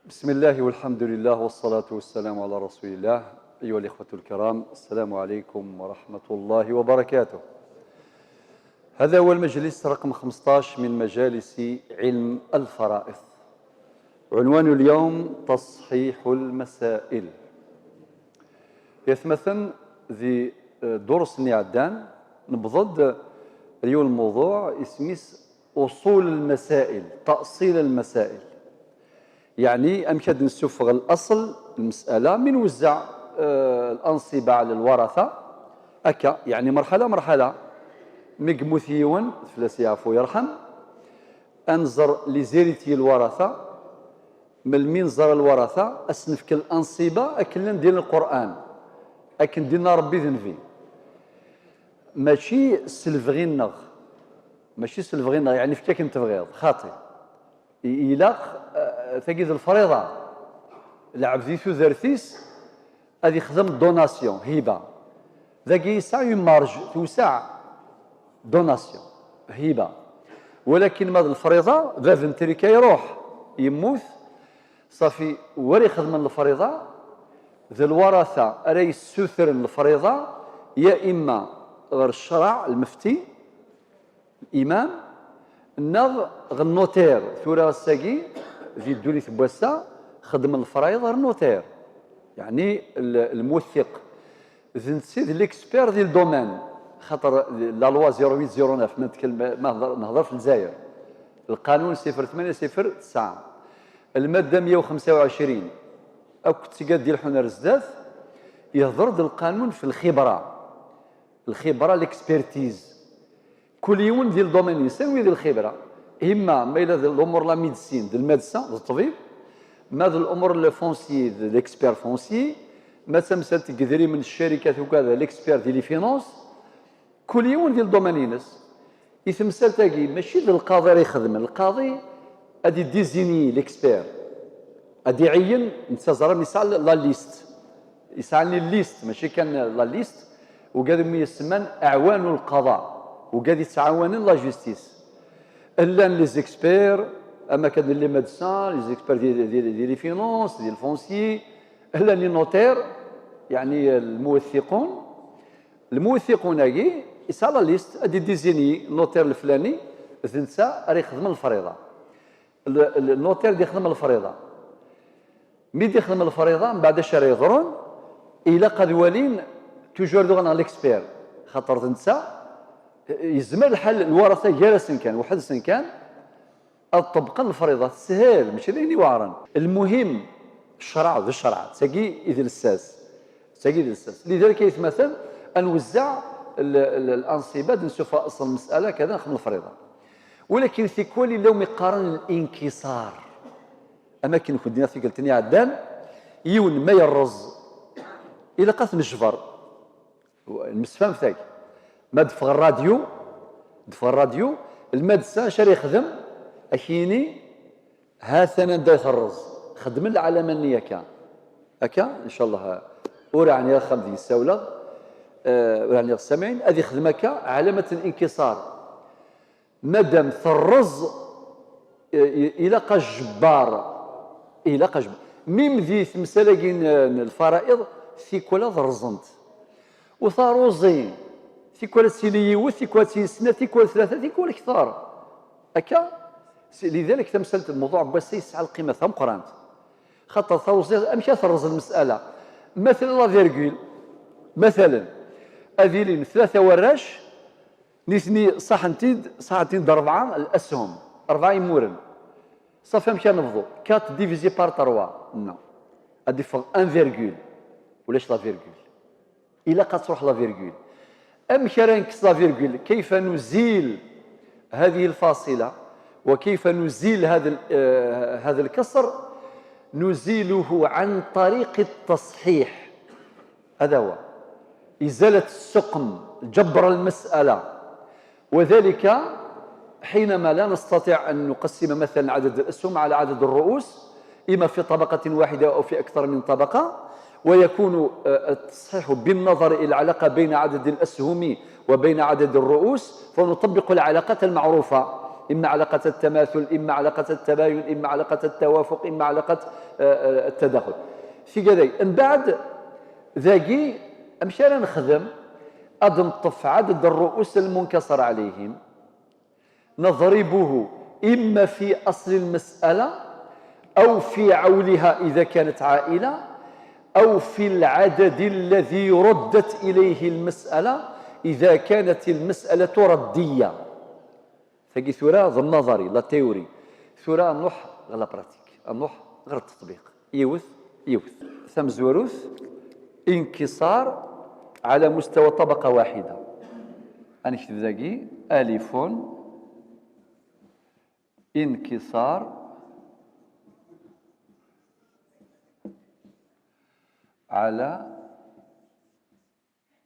بسم الله والحمد لله والصلاة والسلام على رسول الله. أيها الإخوة الكرام، السلام عليكم ورحمة الله وبركاته. هذا هو المجلس رقم 15 من مجالس علم الفرائض. عنوان اليوم: تصحيح المسائل. يثمثن ذي درس نعدان نبضد اليوم الموضوع اسميس أصول المسائل، تأصيل المسائل، يعني أمكاد نسفغ الأصل المسألة من وزع الأنصبة على الورثة أكا، يعني مرحلة مرحلة. ميقموثيون فلاس يعفو يرحم، أنظر les héritiers الورثة، من المنظر الورثة أسنفك الأنصبة أكلن ديال القرآن، أكن دينا ربي ذنفي، ماشي سلفغينغ، ماشي سلفغينغ، يعني فكاك كنت تبغيض خاطي إلاق تجد الفريضة العبد ذي ثوذرثيس غادي يخدم donation هبة، ذاكي يسعى une marge توسع donation هبة، ولكن ماذا الفريضة باب تريكا يروح يموت صافي وري يخدم الفريضة. ذا الورثة أري السوثر الفريضة يا إما غير الشرع المفتي الإمام نغ غ ال notaire. ثورة الساقي في الدولة بواسا خدم الفرايض غير ال notaire، يعني الموثق ذ l'expert ديال ال domaine، خاطر la loi 0809 ما نتكلم ما نهضر في الجزائر، القانون 0809 المادة 125 أو كتسقاد ديال حنا رزداث يهضر القانون في الخبره، الخبرة l'expertise، كل يوم ديال domaine يساوي ديال الخبره، اما ما الى الامور la médecine ديال ال médecin الطبيب، ما الامور le foncier l'expert foncier، ما تمثل تقدري من الشركات وكذا l'expert ديال les finances، كل يوم ديال domaine ينس. يتمثل تاكي ماشي ديال القاضي راه يخدم، القاضي غادي désigner l'expert، غادي يعين انت زرا يسعى la liste، يسعى liste، ماشي كان la liste، وقال يسمان اعوان القضاء وقال يتعاونن la justice الا les experts، اما كان les médecins، les experts ديال les finances، ديال ال foncier، الا les notaires، يعني الموثقون. الموثقون كي يسعى la liste ادي désigner ال notaire الفلاني ذنسا راه يخدم الفريضه. ال notaire دي يخدم الفريضه، مي دي يخدم الفريضة من بعد الشهر يضرون الى قد ولين toujours دوغ l'expert، خاطر تنسى يزمر الحل الورثة جالس كان واحد سن كان الطبقة الفريضة سهل ماشي ليني وعرا. المهم الشرع ذا الشرع تاقي إذ الساس، تاقي إذ الساس. لذلك يتمثل نوزع الانصبه نشوف اصل المسالة كذا نخدم الفريضه، ولكن في كل لو يقارن الانكسار اماكن كدينا في قلتني عدان يون ما يرز الى قاس نجبر المسفام ثاك ما دفغ الراديو، دفغ الراديو ال médecin شاري يخدم اكيني ها ثنا دا الرز خدم العلامة النية كان هكا ان شاء الله ورعني خمدي السولة ورعني السامعين هذه خدمة علامة الانكسار. مادام ثرز الى قا جبار، الى قا جبار ميم ذي تمسالة الفرائض ثيكولا ضرزنت وثاروزين ثيكولا سيليو ثيكولا سنة ثيكولا ثلاثة ثيكولا كثار هكا. لذلك تمثلت الموضوع بس يسعى القيمة ثم قرانت خاطر ثاروزي أمشي ثرز المسألة مثلا la virgule، مثلا أذيلين ثلاثة وراش نيثني صحنتيد صحنتين أربعة الأسهم أربعة يمورن صافي مشى نفضو 4 divisé par 3 non غادي 1 virgule ولاش la virgule إلا قد تروح la virgule أم نكس la virgule. كيف نزيل هذه الفاصلة وكيف نزيل هذا الكسر؟ نزيله عن طريق التصحيح، هذا هو إزالة السقم، جبر المسألة، وذلك حينما لا نستطيع أن نقسم مثلا عدد الأسهم على عدد الرؤوس إما في طبقة واحدة أو في أكثر من طبقة، ويكون التصحيح بالنظر إلى العلاقة بين عدد الأسهم وبين عدد الرؤوس، فنطبق العلاقات المعروفة. إما علاقة التماثل، إما علاقة التباين، إما علاقة التوافق، إما علاقة التداخل. في كذا من بعد ذاكي أمشي أنا نخدم أد نطف عدد الرؤوس المنكسر عليهم، نضربه إما في أصل المسألة أو في عولها إذا كانت عائلة، أو في العدد الذي ردت إليه المسألة إذا كانت المسألة ردية. ثقي ثورة ذا النظري la théorie، ثورة نروح غير la pratique، نروح غير التطبيق. يوث يوث ثمزوروث انكسار على مستوى طبقة واحدة. أنا كتب ذاكي ألف انكسار على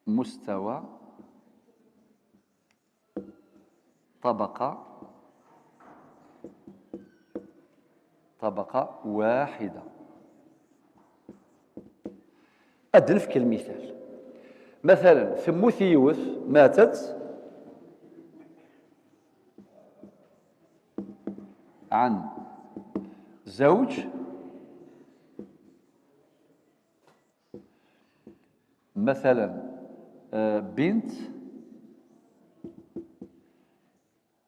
مستوى طبقة واحدة. أدنفك المثال، مثلا ثموثيوث ماتت عن زوج مثلا بنت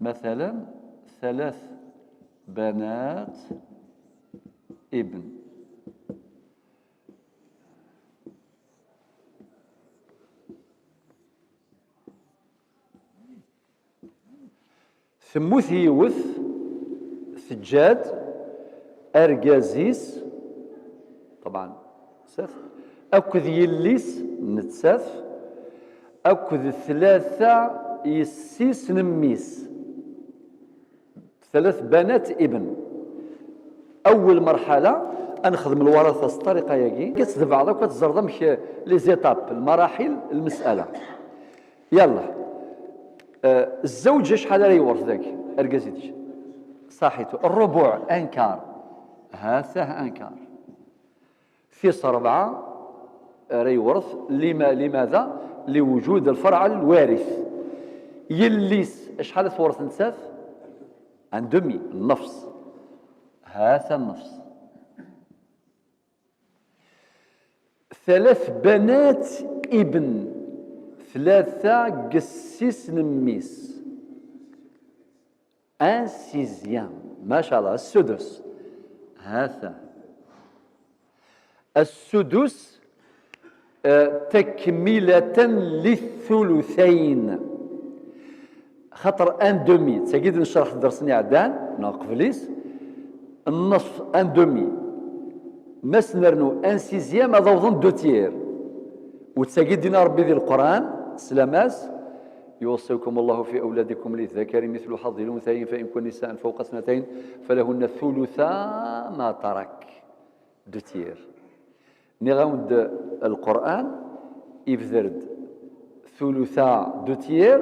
مثلا 3 بنات ابن. ثموثيوث سجاد أرجازيس طبعا ساف أكذ يليس نتساف أكذ 3 يسيس نميس 3 بنات ابن. أول مرحلة أنخدم الورثة الطريقة ياكي كتدفع بعضك وتزرد les étapes المراحل المسألة. يلا الزوج شحال راه يورث ذاك أرجازيتش صحيته الربع un quart، هاته un quart في 4 راه يورث. لماذا؟ لوجود الفرع الوارث. يليس شحال تورث نتساف؟ un demi النفس، هذا النفس. 3 بنات ابن 3 قسيس نميس 1/6 ما شاء الله السدس. هذا السدس تكملة للثلثين، خاطر un demi تاكيد نشرح الدرس ني عدان نقفليس النصف un demi ما سنرنو 1/6 هذا وظن 2 tiers. وتساقي دينا ربي ذي القرآن سلاماس يوصيكم الله في أولادكم للذكر مثل حظ الأنثيين فإن كن نساء فوق 2 فلهن ثلثا ما ترك 2 tiers. نغاوند القرآن يفذرد ثلثا 2 tiers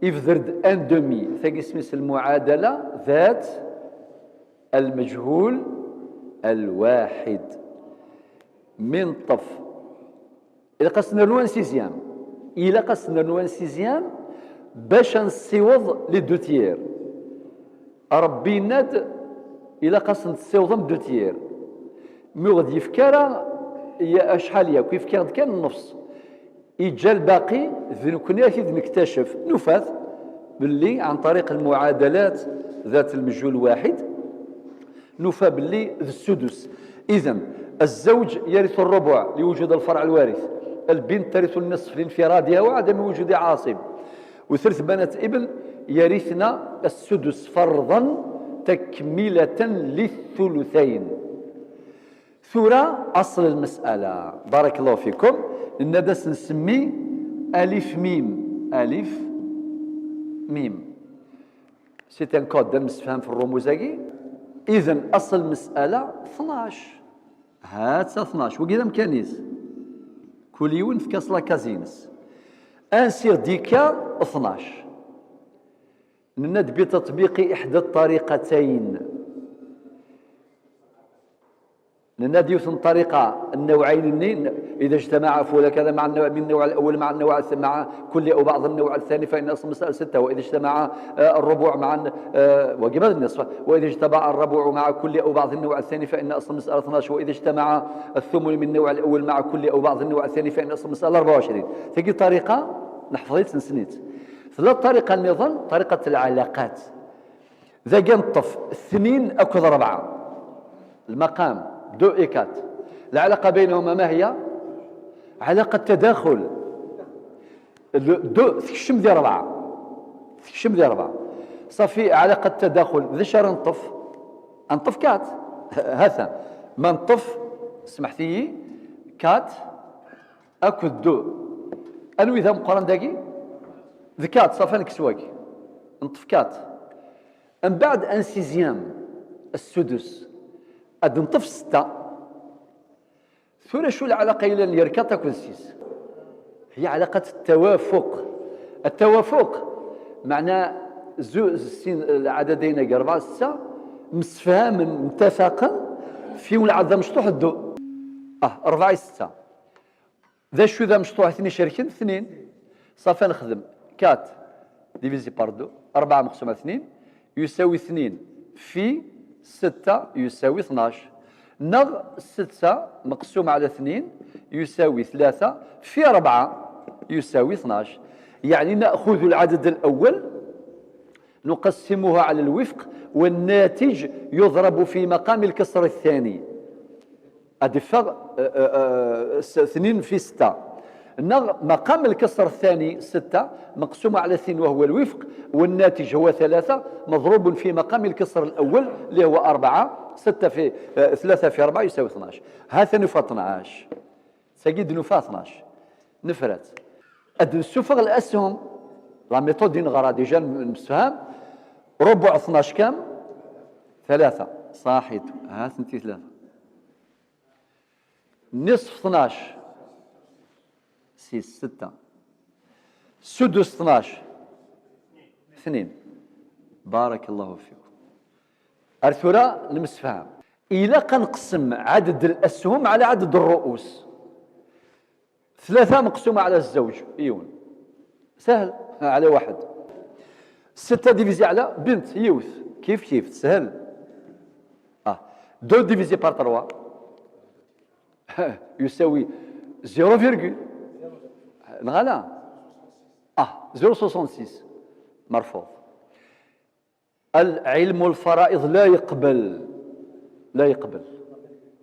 يفذرد un demi. ثاقي سميس المعادلة ذات المجهول الواحد من طف. إلا قصنا لو 1/6، إلا قصنا لو 1/6 باش نسيوض les 2 tiers. ربي ناد إلا قصنا نسيوض 2 tiers mais غادي يفكر يا شحال ياك يفكر كان النص يجا الباقي ذنكني اكيد نكتشف نفاث باللي عن طريق المعادلات ذات المجهول الواحد نفى باللي السدس. إذا الزوج يرث الربع لوجود الفرع الوارث، البنت ترث النصف لانفرادها وعدم وجود عاصب، وثلث بنات ابن يرثن السدس فرضا تكملة للثلثين. ثورة أصل المسألة بارك الله فيكم. الندس نسمي ألف ميم، ألف ميم c'est un code نفهم في الرموز. إذا أصل المسألة 12، هات 12 وكذا مكانيز كل يوم في كاس لاكازينس un sur dix k 12. نند بتطبيق إحدى الطريقتين. ننادي طريقة النوعين إذا اجتمع فولا كذا مع النوع من النوع الأول مع النوع مع كل أو بعض النوع الثاني فإن أصل المسألة 6. وإذا اجتمع الربع مع وجب النصف. وإذا اجتمع الربع مع كل أو بعض النوع الثاني فإن أصل المسألة 12. وإذا اجتمع الثمن من النوع الأول مع كل أو بعض النوع الثاني فإن أصل المسألة 24. تجي طريقة نحفظت نسنيت. ثلاث طريقة النظام طريقة العلاقات. ذا نطف 2 أكد 4 المقام 2 et 4. العلاقة بينهما ما هي؟ علاقة تداخل. 2 تكشم دي 4، تكشم دي 4، صافي علاقة تداخل. ذا شهر نطف نطف 4 هذا ما نطف سمحتي 4 أكد 2 أنوي ذا مقارن داكي ذا 4 صافي نكسواكي نطف 4. من بعد un sixième السدس أد نطف 6. ثورة شو العلاقة إلى اللي quatre أكل 6؟ هي علاقة التوافق. التوافق معناه زوج العددين 4 6 مسفهاما متفقا فيهم العدد مشطوح deux 4 6. ذا شو ذا مشطوح اثنين شاركين 2. صافي نخدم 4 divisé par 2 4 مقسوم على 2 يساوي 2 في 6 يساوي 12. نغ 6 مقسوم على 2 يساوي 3 في 4 يساوي 12. يعني نأخذ العدد الأول نقسمه على الوفق والناتج يضرب في مقام الكسر الثاني. أدفع 2 في 6. نغ مقام الكسر الثاني 6 مقسوم على 2 وهو الوفق والناتج هو 3 مضروب في مقام الكسر الأول اللي هو 4. 6 في 3 في 4 يساوي 12. هذا نفا 12 سجد نفا 12 نفرت. أد نسفغ الأسهم la méthode نغرا déjà نفهم. ربع 12 كم؟ 3 صحيت ها 3. نصف 12 6 6. سدس 12 2. بارك الله فيكم. أرثورا نمسفهم إلا قنقسم عدد الأسهم على عدد الرؤوس. 3 مقسومة على الزوج إيون سهل على 1. 6 divisé على بنت يوث كيف كيف سهل. 2 divisé par 3 يساوي 0 virgule نغالا 0.66 مرفوض. العلم الفرائض لا يقبل، لا يقبل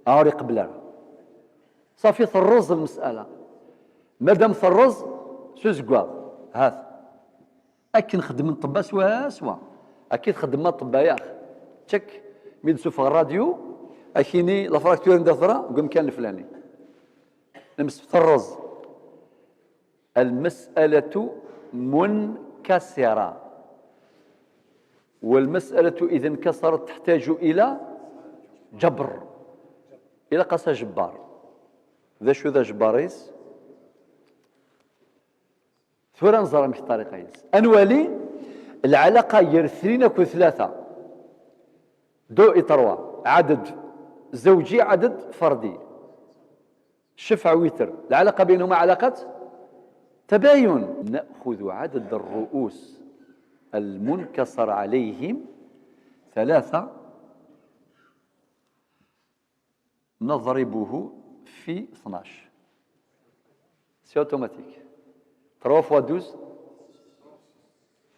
اور يقبل. صافي ثرز المسألة مادام ثرز سوزكوا هذا أكي نخدم الطبا سوا سوا أكيد خدم الطبا يا أخ تشك مين تسوف الراديو أكيني la fracture ندثرا قم كان الفلاني نمس ثرز. المسألة منكسرة، والمسألة إذا انكسرت تحتاج إلى جبر، إلى قصة جبار. ذا شو ذا جباريس ثورة نزرى مش الطريقة يس أنوالي العلاقة يرثرين كو 3 2 et 3 عدد زوجي عدد فردي شفع وتر العلاقة بينهما علاقة تباين. نأخذ عدد الرؤوس المنكسر عليهم 3 نضربه في 12. c'est automatique 3 fois 12.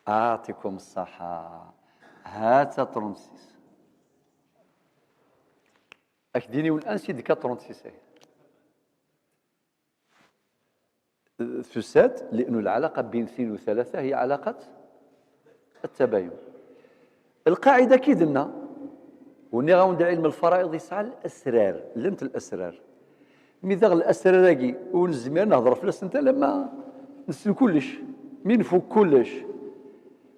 أعطيكم الصحة هات 36 أكديني والآن سيدي 36 ثسات لأن العلاقة بين 2 و3 هي علاقة التباين. القاعدة كي درنا وني غاوند علم الفرائض يسعى الأسرار لمت الأسرار ميزاغ الأسرار كي ونزمير نهضر في انت لما نسل كلش مين فوق كلش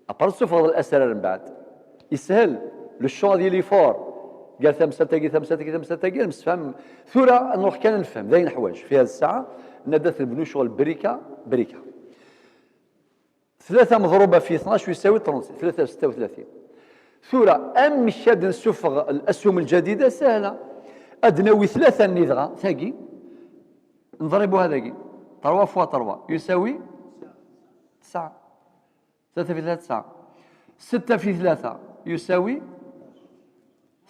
ابار سوف الأسرار من بعد يسهل لو شون ديال فور قال ثمسة تاكي ثمسة تاكي ثمسة تاكي نفهم ثورة نروح كان نفهم ذاين حوايج في هذه الساعة ندات نبنو شغل بريكة بريكة 3 مضروبة في 12 يساوي 3 36. ثورة أم شاد نسفغ الأسهم الجديدة سهلة. أدناوي ثلاثة النذغة ثاقي نضربوا هذاكي 3 fois 3 يساوي 9. 3 في 3 9. 6 في 3 يساوي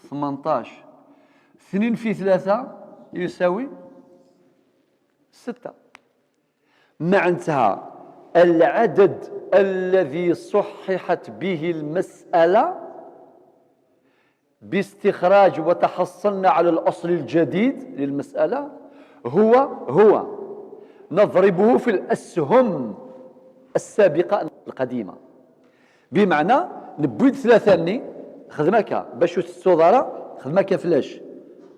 18. 2 في 3 يساوي 6. معناتها العدد الذي صححت به المسألة باستخراج وتحصلنا على الأصل الجديد للمسألة هو نضربه في الأسهم السابقة القديمة. بمعنى نبويد ثلاثة ني خدمك باش تستوضارة خدمك فلاش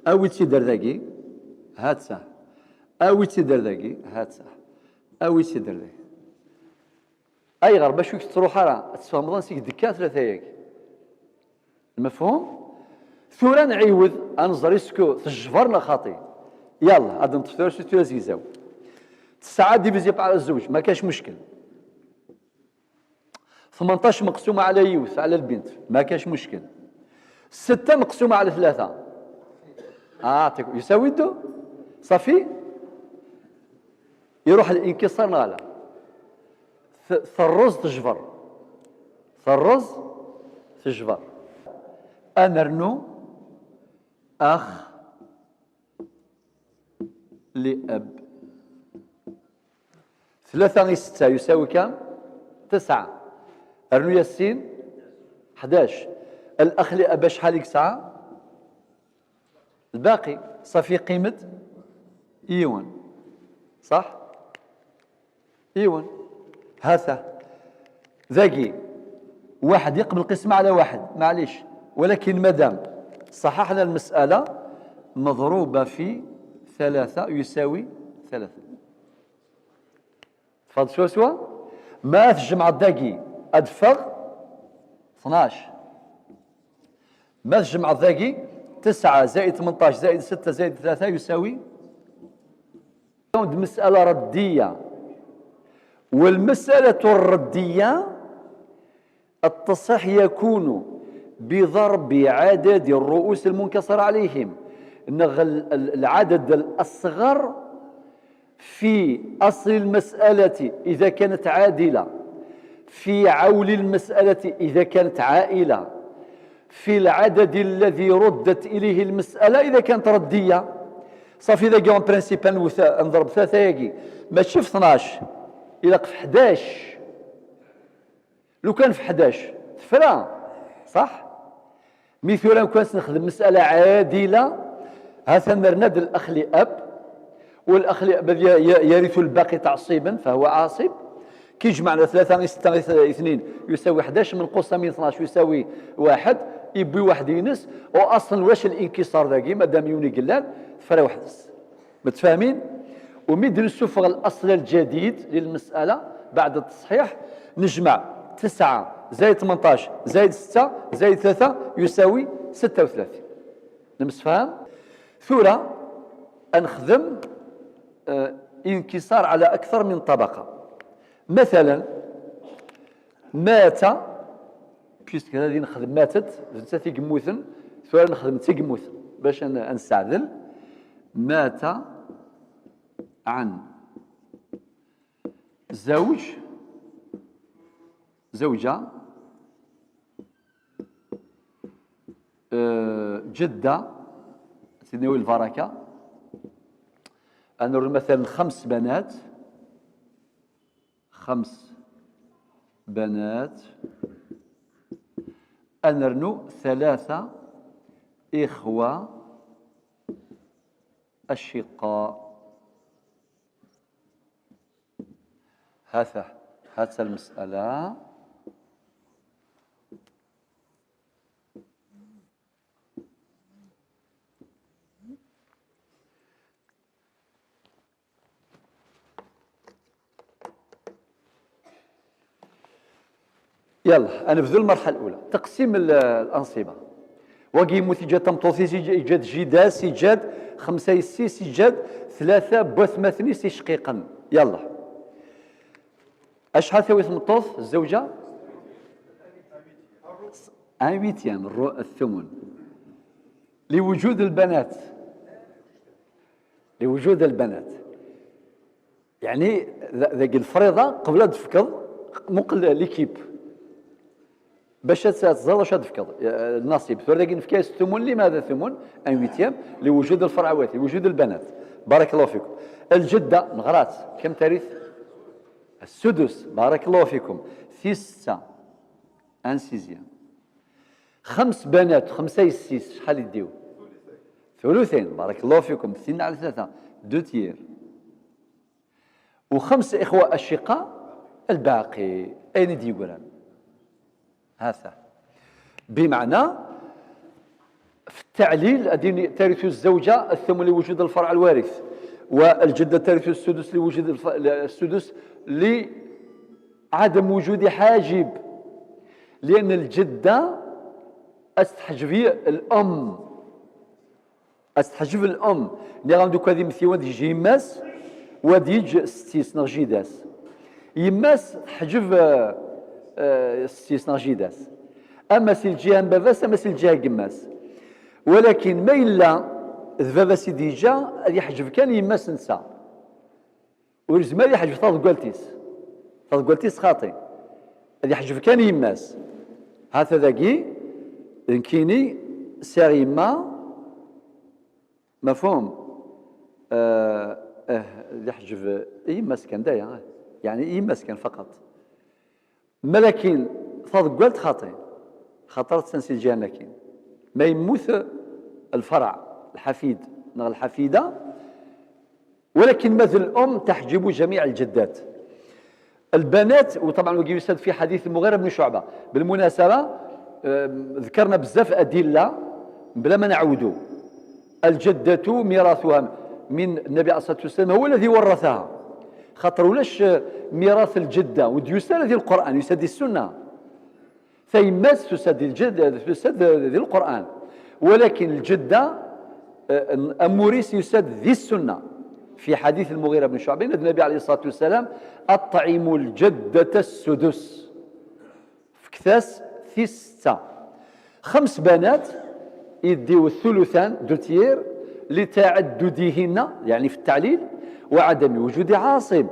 أوي تيدر ذاكي هات ساه، أوي تيدر ذاكي هات ساه، أوي تيدر ذاكي. أي غير باش تروح راه تفهم ظن سيك دكا ثلاثة ياك. المفهوم؟ ثورة نعيوذ أنظر اسكو تجبرنا خاطي. يلا غادي نطفيو سيتو زيزاو. 9 divisé على الزوج ما كاش مشكل. 18 مقسومة على يوث على البنت ما كاش مشكل. 6 مقسومة على 3 يساوي deux صافي. يروح الانكسار نغالا. ثرز تجبر، ثرز تجبر. أنرنو أخ لأب 3 غي 6 يساوي كم؟ 9. أرنو ياسين 11. الأخ لأب شحال يكسعى؟ الباقي صافي قيمة إيوان صح؟ إيوان هذا ذاكي واحد يقبل قسمة على واحد معليش، ولكن مادام صححنا المسألة مضروبة في 3 يساوي 3. تفضل شو سوا؟ ما تجمع الداكي أدفغ 12. ما تجمع الداكي 9 زائد 18 زائد 6 زائد 3 يساوي. مسألة ردية، والمسألة الردية التصحيح يكون بضرب عدد الرؤوس المنكسر عليهم. العدد الأصغر في أصل المسألة إذا كانت عادلة، في عول المسألة إذا كانت عائلة، في العدد الذي ردت إليه المسألة إذا كانت ردية. صافي إذا كان principe نضرب 3 ياكي ماشي في 12 إلا في 11. لو كان في 11 تفرا صح؟ مثلا كان نخدم مسألة عادلة هذا مرند الأخ لأب، والأخ لأب يرث الباقي تعصيبا فهو عاصب. كي جمعنا 3 6 2 يساوي 11 منقوصة من 12 يساوي 1، يبوي واحد ينس. واصلا واش الانكسار ذاكي مادام يوني قلال فرا واحد. متفاهمين؟ وميد نسفغ الاصل الجديد للمسالة بعد التصحيح نجمع 9 زائد 18 زائد 6 زائد 3 يساوي 36. نمسفهم؟ ثورة نخدم انكسار على أكثر من طبقة. مثلا مات، بيسك هذه نخدم ماتت تيقموثن، ثورة نخدم تيقموثن باش نستعدل. مات عن زوج زوجة جدة سيدنا البركة. أنا مثلا 5 بنات، 5 بنات، أنرنو 3 إخوة أشقاء. هذا المسألة. يلا أنا نبذل المرحلة الأولى تقسيم الأنصبة. وقي موت إيجاد تمطوثي إيجاد جداس إيجاد 5 سيس إيجاد 3 بوثماثني سي شقيقا. يلا أشحال ثوي تمطوث الزوجة؟ 1/8 الثمن لوجود البنات. لوجود البنات. يعني ذاك الفريضة قبل تفكض مقل l'équipe باش تزرد واش تفكض النصيب. ثور ذاك نفكاس الثمن. لماذا الثمن؟ un huitième لوجود الفرع الوارث، لوجود البنات. بارك الله فيكم. الجدة نغرات كم ترث؟ السدس. بارك الله فيكم. في ستة un sixième. خمس بنات، خمسة يسيس، شحال يديو؟ ثلثين. بارك الله فيكم، 2 على 3، deux tiers. وخمس إخوة أشقاء الباقي. أين ديقولان هذا؟ بمعنى في التعليل أديني ترث الزوجة الثمن لوجود الفرع الوارث، والجدة ترث السدس لوجود السدس لعدم وجود حاجب، لأن الجدة أستحجب الأم، أستحجب الأم اللي غندوك هذه مثيوان يجي يماس وديج ستيس نغ جيداس، يماس تحجب ستيس نغ جيداس، اما سي الجهة باباس اما سي الجهة قماس. ولكن ما الا ذبابا سيدي جا يحجب كان يماس نسا ورزما يحجب تاض قالتيس خاطي، هذه يحجب كان يماس. هذا ذاكي كيني سير يما، مفهوم؟ يحجب يماس كان دايا، يعني يماس كان فقط، ولكن تاض خاطي خاطر تنسي الجهة. لكن ما يموت الفرع الحفيد نغ الحفيدة، ولكن مثل الأم تحجب جميع الجدات البنات. وطبعا يسد في حديث المغيرة بن شعبة. بالمناسبة ذكرنا بزاف أدلة بلا ما نعودوا. الجدة ميراثها من النبي عليه الصلاة والسلام، هو الذي ورثها، خاطر ولاش ميراث الجدة وديوسا ذي القرآن، يسد السنة ثيماس تسد الجد تسد ذي القرآن، ولكن الجدة أموريس يسد ذي السنة. في حديث المغيرة بن شعبة النبي عليه الصلاة والسلام: أطعموا الجدة السدس. في كثاس في ستة، خمس بنات يديو الثلثان، deux tiers، لتعددهن، يعني في التعليل وعدم وجود عاصب.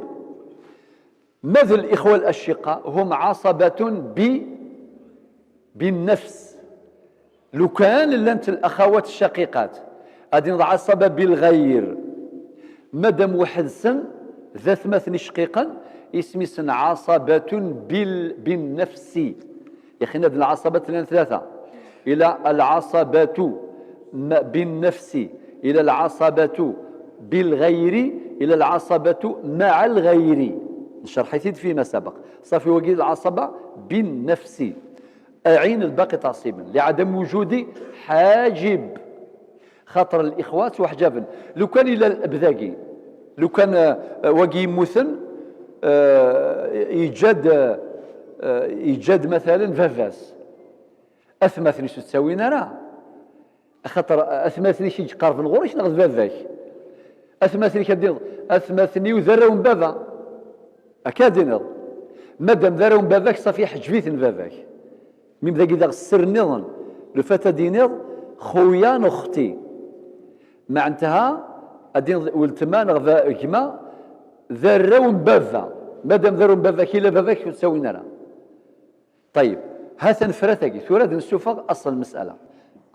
مثل الإخوة الأشقاء هم عصبة بالنفس. لو كان لانت الأخوات الشقيقات غادي نضع عصبة بالغير. مادام واحد سن ذات مثل شقيقا اسمي سن عصبة بالنفس. يا أخي العصبة ثلاثة: إلى العصبة بالنفس، إلى العصبة بالغير، إلى العصبة مع الغير. نشرح فيما سبق. صافي، وقيل العصبة بالنفس أعين الباقي تعصيبا لعدم وجود حاجب، خاطر الإخوات وحجابا. لو كان إلى الأبذاقي، لو كان وقي يموثن يجاد مثلا فافاس أثماثني شو تساوينا راه، خاطر أثماثني شي قارب الغوريش نغز فافاك أثماثني كدير أثماثني وذراهم بابا أكادينض. مادام ذراهم باباك صافي حجبيت باباك. ميم ذاك إذا السر النظام لو فات دينيض خويا نختي معناتها أدين ولتما نغ كما ذراهم بابا. مادام ذراهم بابا كي لا باباك تساوينا راه. طيب، هذا نفرتك ثورة نسوفق أصل المسألة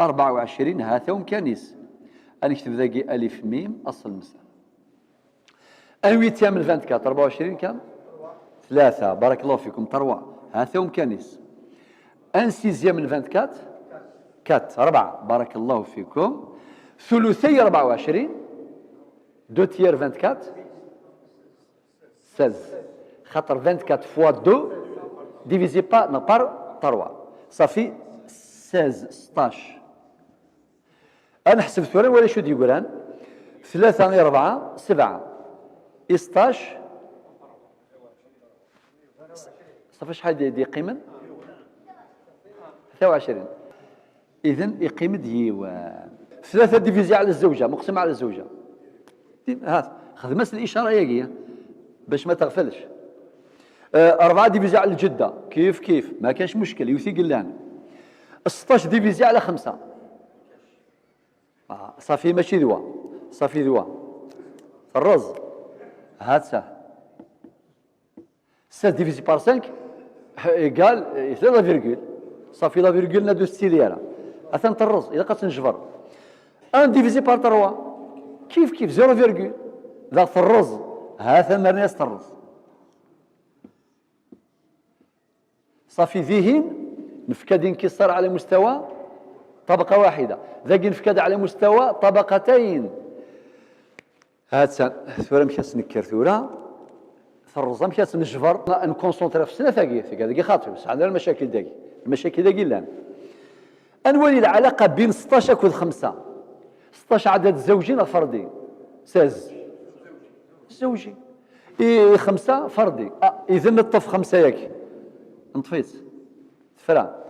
24. هذا كنيس أنا نكتب ذاكي ألف ميم أصل المسألة. un huitième 24، 24 كم؟ ثلاثة. بارك الله فيكم، trois. هذا كنيس. un sixième 24، 4، أربعة. بارك الله فيكم. ثلثي 24، deux tiers 24، 16، خاطر 24 fois 2 divisé par 3 صافي 16، 16. انا حسبت ثورة ولا شو ديقولان؟ ثلاثة أربعة سبعة 16، صافي شحال دي قيمة؟ 23. إذن يقيم ديوان ثلاثة divisé على الزوجة، مقسم على الزوجة. هات خدمة الإشارة ياكي باش ما تغفلش. أربعة divisé على الجدة كيف كيف، ما كانش مشكل يوثي قلان. 16 divisé على خمسة، صافي ماشي دوا، صافي دوا. الرز هات 16 divisé par 5 égale la virgule، صافي la virgule نادو ستيليالا اثن الرز اذا قد نجبر. 1 divisé par 3 كيف كيف 0 virgule ذا الرز، هذا مرنيس الرز. صافي ذهن نفكاد انكسار على مستوى طبقة واحدة، ذاك نفكاد على مستوى طبقتين. هات ثورة مشات نكر ثورة الرزة مشات نجبر ن concentrer في السنة ثاقي ثاقي خاطر بس عندنا المشاكل داكي، المشاكل داكي لان نولي العلاقة بين 16 و 5. 16 عدد زوجي فردي، 16 زوجي، إيه 5 فردي. إذا نطف 5 ياك نطفيت تفرا.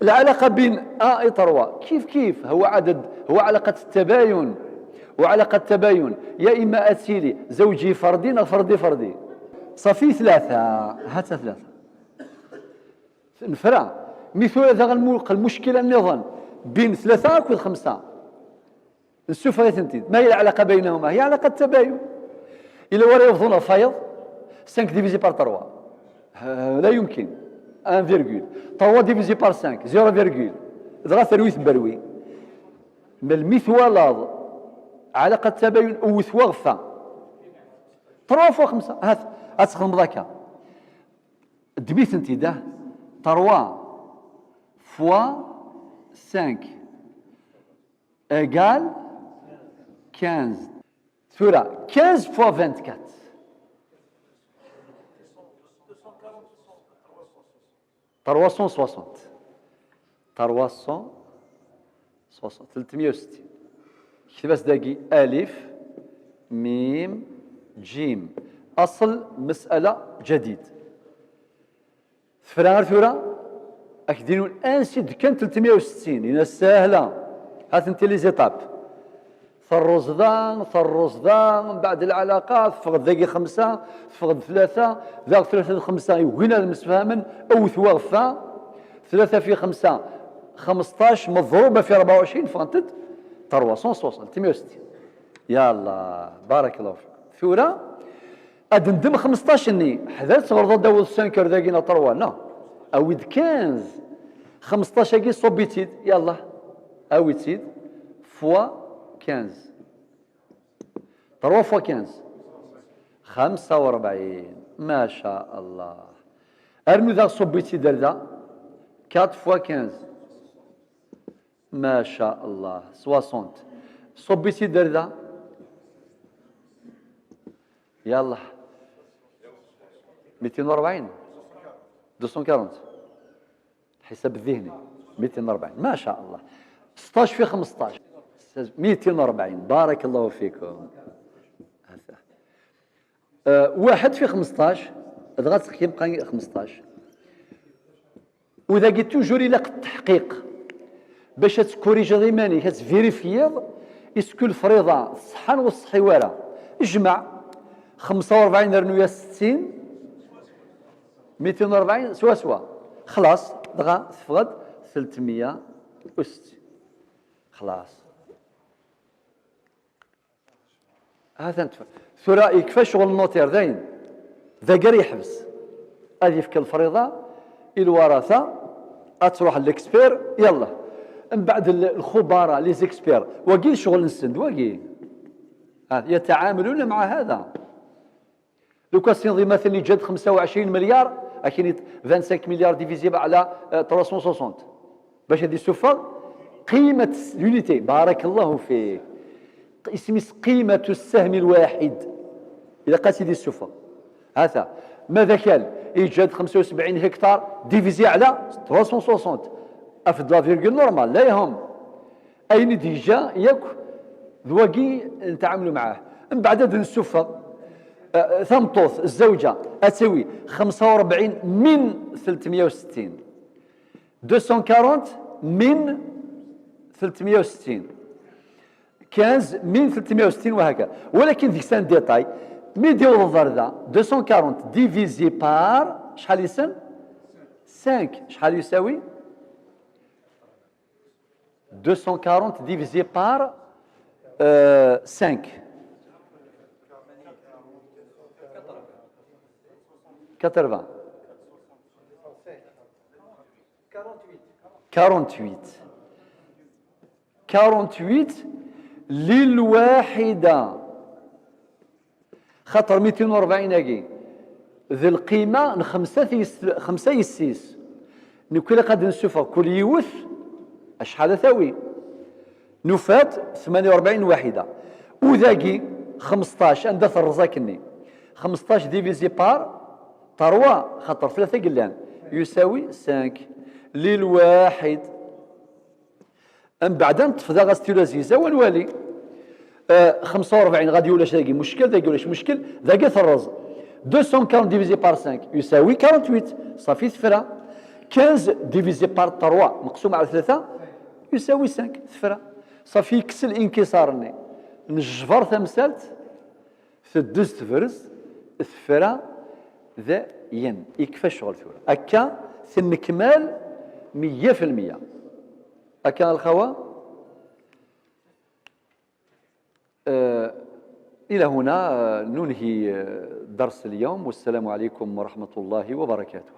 العلاقة بين 1 و 3 كيف كيف، هو عدد، هو علاقة التباين، وعلاقة التباين يا إما أتسيلي زوجي فردي فردي فردي. صافي 3، هات 3 نفرا. مثل هذا المشكلة النظام بين 3 و 5 نسوف تنتيد. ما هي العلاقة بينهما؟ هي علاقة التباين. إلا ورا يفضل فايض 5 divisé par 3 لا يمكن 1 virgule، 3 divisé par 5 0 virgule، دغا ثرويث بروي. من المثوال علاقة التباين أو ثوا 3 fois 5. هات تخدم ذاك دميت انت ده 3 fois 5 égale 15. ثورة 15 fois 24 360 360 360. كتباس داكي ألف ميم جيم، أصل مسألة جديد. ثورة ثورة أكدينو أنسيد كان 360 إنا ساهلة. هات انت les étapes، ثرز ذا ثرز ذا، من بعد العلاقات فقد ذاكي 5 فقد 3 ذاك 3 5 يوغينا المسفهمن أو ثوا 3 في 5 15 مضروبة في 24 فانتد 360 360. يلا بارك الله فيك. ثورة أد ندم 15 ني حذرت غرض داود 5 ذاكينا 3 لا أويد 15 15 كي صوبيتيد يلا أويتيد fois 15 3 fois 15 45. ما شاء الله. أرنو ذا صوبيتي دردا 4 fois 15 ما شاء الله 60. صوبيتي دردا يلا 240 240 الحساب الذهني 240 ما شاء الله. 16 في 15 240. بارك الله فيكم. واحد في 15 دغا كيبقى 15. وإذا قلت toujours إلا التحقيق باش ت corriger غيماني كت vérifier est-ce que الفريضة الصحان والصحيوارة. اجمع 45 رنوية 60 240 سوا سوا خلاص دغا تفقد 360 خلاص. هذا ثورة يكفى شغل ال notaire داين ذا قال يحبس هذه يفك الفريضة الورثة تروح l'expert يلا من بعد الخبراء les experts وقيل شغل نسند وقيل يتعاملون مع هذا. لو كان سينضي مثلا جد 25 مليار اكيد 25 مليار divisé على 360 باش هذه السفر قيمة l'unité. بارك الله فيك. اسمي قيمة السهم الواحد إذا قال سيدي السفر هذا ماذا كان إيجاد 75 هكتار divisé على 360 أفضل la virgule normale لا يهم أين déjà ياك ذواقي نتعاملوا معاه. من بعد السفر ثمطوث الزوجة أتساوي 45 من 360 240 من 360 15 من 360 وهكذا. ولكن ديك c'est un détail mais ديال الضرب ذا 240 divisé par شحال يسن 5 شحال يساوي 240 divisé par 5 80، 48، 48 للواحدة، خاطر 240 اكي ذي القيمة 5 يسيس. نكل قد نسوفا كل يوث اشحال ثاوي نفات 48 واحدة. وذاكي 15 عندها الرزاكني 15 divisé par 3، خاطر 3 قلان، يساوي 5 للواحد. من بعد نطف ذا غاستيلو زيزا ونوالي 45 غادي ولاش ذاكي مشكل، ذاكي ولاش مشكل، ذاكي ثرز 240 divisé par 5 يساوي 48، صافي ثفرة. 15 divisé par 3، مقسوم على 3، يساوي 5، ثفرة. صافي يكسل انكسارني نجفر ثمسالت تدز تفرز ثفرة ذا ين يكفى الشغل ثورة أكا ثنكمال 100%. أكا الخوا. إلى هنا ننهي درس اليوم، والسلام عليكم ورحمة الله وبركاته.